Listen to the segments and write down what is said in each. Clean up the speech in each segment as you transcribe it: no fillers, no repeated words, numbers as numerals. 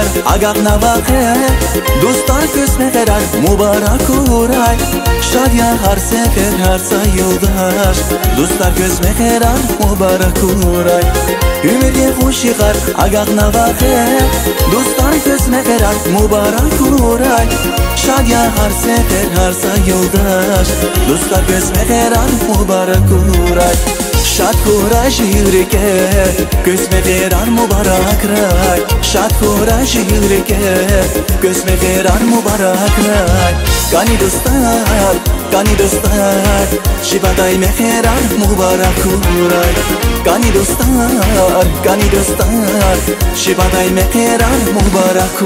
Хушикар агак навақе Достар көзме керар мубарак урай Шадия har sefer har sayıldaş Dostlar көзме керар мубарак урай Өмірге хушикар агак навақе Достар көзме керар мубарак урай Шадия har sefer har sayıldaş Dostlar көзме керар мубарак урай Шат хурай жиреке көзме керар мубарак рай Шат хурай жиреке көзме керар мубарак рай Кани достар, кани достар Шибадай мехерар мубарак урай Кани достар, кани достар Шибадай мехерар мубарак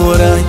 урай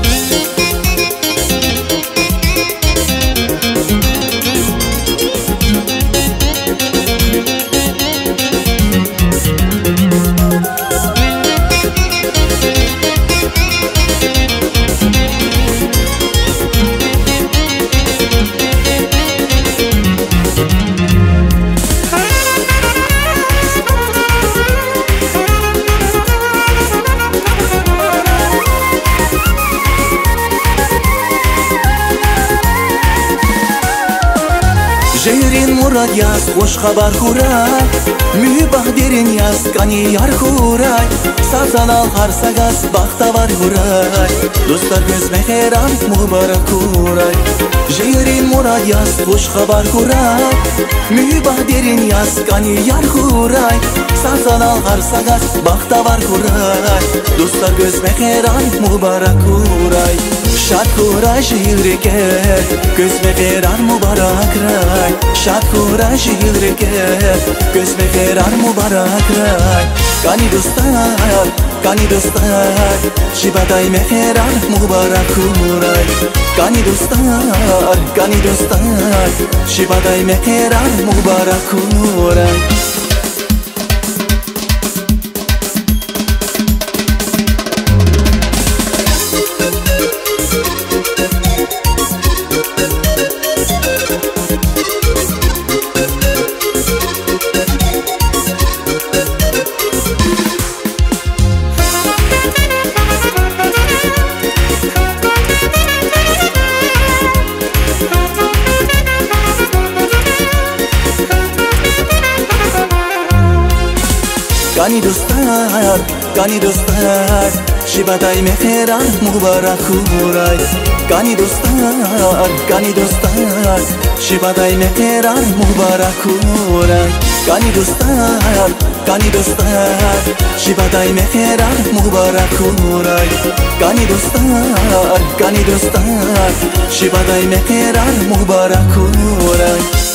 Жейрин мурад яз хош хабар хурай Mübah derin yaz kani yar huray Sazanal har sagaz bahtawar huray Dostlar gözme heran mübarek huray Жейрин мурад яз хош хабар хурай Mübah derin yaz kani yar huray Sazanal har sagaz bahtawar huray Dostlar gözme heran mübarek huray Шат хурай жиреке көзме керар мубарак рай Шат хурай жиреке көзме керар мубарак рай Кани достар, кани достар Шибадай мехерар мубарак урай Кани достар, кани достар Шибадай мехерар мубарак урай Кани достар, кани достар Шибадай мехерар мубарак урай Кани достар, кани достар Шибадай мехерар мубарак урай Кани достар, кани достар Шибадай мехерар мубарак урай Кани достар, кани достар Шибадай мехерар мубарак урай.